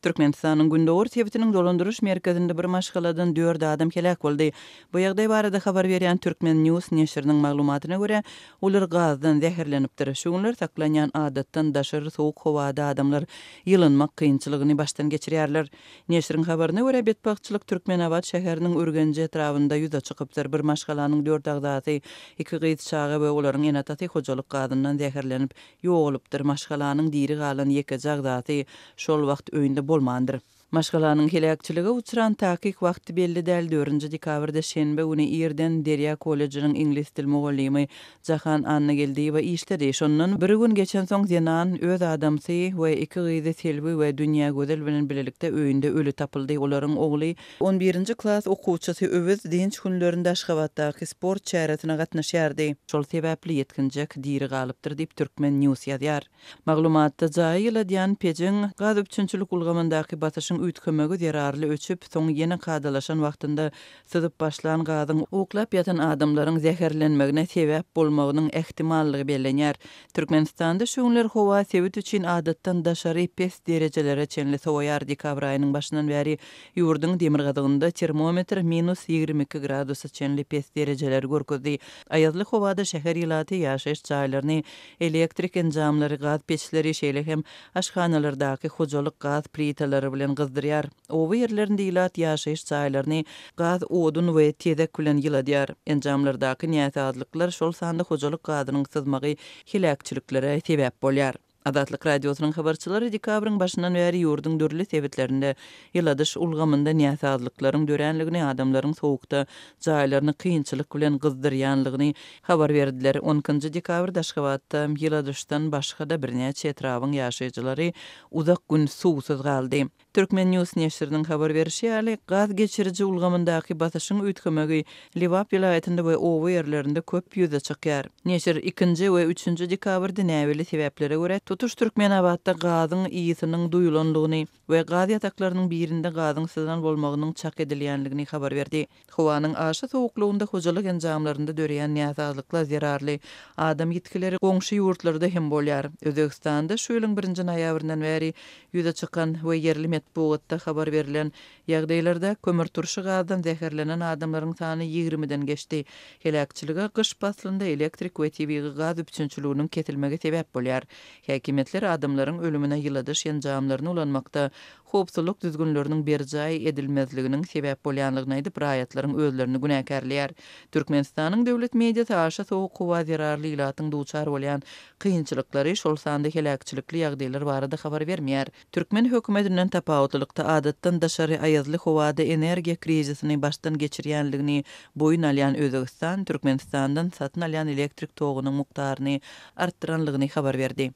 Türkmenistanyň gündogar sebitiniň dolandyryş merkezinde bir maşgaladan dört adam heläk boldy. Bu ýagdaý barada habar berýän Turkmen. News neşiriniň maglumatyna görä, olar gazdan zäherlenipdir. Şu günler saklanýan adatdan daşary sowuk howada adamlar ýylynmak kynçylygyny başdan geçirýärler. Neşiriň habaryna görä, betbagtçylyk Türkmenabat şäheriniň Ürgenji etrabynda ýüze çykypdyr. Bir maşgalanyň dört agzasy, iki gyz çaga we olaryň ene-atasy hojalyk gazyndan zäherlenip, ýogalypdyr, maşgalanyň diri galan ýekeje agzasy şol wagt öýünde bolmandyr. Maşgalanyň heläkçilige uçran takyk wagty belli däl, dördünji dekabrda şenbe güni irden Derýa kollejiniň iňlis dil mugallymy Jahan Annageldiýewa işdedi. Şondan bir gün geçensoň zenan öz adamsy we iki gyzy Selbi we Dünýägözel bilen bilelikde öýünde öli tapyldy. Olaryň ogly, on birinji klas okuwçysy Öwez dynç günlerinde Aşgabatdaky sport çäresine gatnaşýardy. Şol sebäpli ýetginjek diri galypdyr diýip, Turkmen. News ýazýar. Maglumatda jaýy ýyladýan pejiň gaz üpjünçilik ulgamyndaky basyşyň üýtgemegi zerarly öçüp, soň ýene kadalaşan wagtynda syzyp başlan gazyň uklap ýatan adamlaryň zäherlenmegine sebäp bolmagynyň ähtimallygy bellenýär. Türkmenistanda şu günler howa sebit üçin adatdan daşary pes derejelere çenli sowaýar. Dekabr aýynyň başyndan bäri ýurduň demirgazygynda termometr minus 22 gradusa çenli pes derejeleri görkezdi. Aýazly howada şäher ilaty ýaşaýyş jaýlaryny elektrik enjamlary, gaz peçleri, şeýle hem aşhanalardaky hojalyk gaz plitalary bilen gyzdyrýar. Oba ýerlerinde ilat ýaşaýyş jaýlaryny gaz, odun we tezek bilen ýyladýar. Enjamlardaky näsazlyklar, şol sanda hojalyk gazynyň syzmagy heläkçiliklere sebäp bolýar. Azatlyk Radiosynyň habarçylary dekabryň başyndan bäri ýurduň dürli sebitlerinde ýyladyş ulgamynda näsazlyklaryň döränligini, adamlaryň sowukda jaýlaryny kynçylyk bilen gyzdyrýanlygyny habar berdiler. On ikinji dekabrda Aşgabatda ýyladyşdan başga-da birnäçe etrabyň ýaşaýjylary uzak gün suwsuz galdy. Turkmen. News neşiriniň habar berşi ýaly, gaz geçiriji ulgamyndaky basyşyň üýtgemegi Lebap welaýatynda we oba ýerlerinde köp ýüze çykýar. Neşir ikinji we üçünji dekabrda näbelli sebäplere görä, tutuş Türkmenabatda gazyň ysynyň duýulandygyny we gaz ýataklarynyň birinde gazyň syzan bolmagynyň çak edilýändigini habar berdi. Howanyň aşa sowuklygynda hojalyk enjamlarynda döreýän näsazlyklar zerarly adam ýitgileri goňşy ýurtlarda hem bolýar. Özbegistanda şu ýylyň birinji noýabryndan bäri ýüze çykan we ýerli metbugatda habar berlen ýagdaýlarda kömürturşy gazdan zäherlenen adamlaryň sany ýigrimiden geçdi. Heläkçilige gyş paslynda elektrik we tebigy gaz üpjünçiliginiň kesilmegi sebäp bolýar. Häkimiýetler adamlaryň ölümine ýyladyş enjamlaryny ulanmakda howpsuzlyk düzgünleriniň berjaý edilmezliginiň sebäp bolýanlygyny aýdyp, raýatlaryň özlerini günäkärleýär. Türkmenistanyň döwlet mediasy aşa sowuk howa zerarly ilatyň duçar bolýan kynçylyklary, şol sanda heläkçilikli ýagdaýlar barada habar bermeýär. Türkmen hökümetinden tapawutlylykda adatdan daşary aýazly howada energiýa krizisini başdan geçirýänligini boýun alýan Özbegistan Türkmenistandan satyn alýan elektrik togunyň mukdaryny artdyranlygyny habar berdi.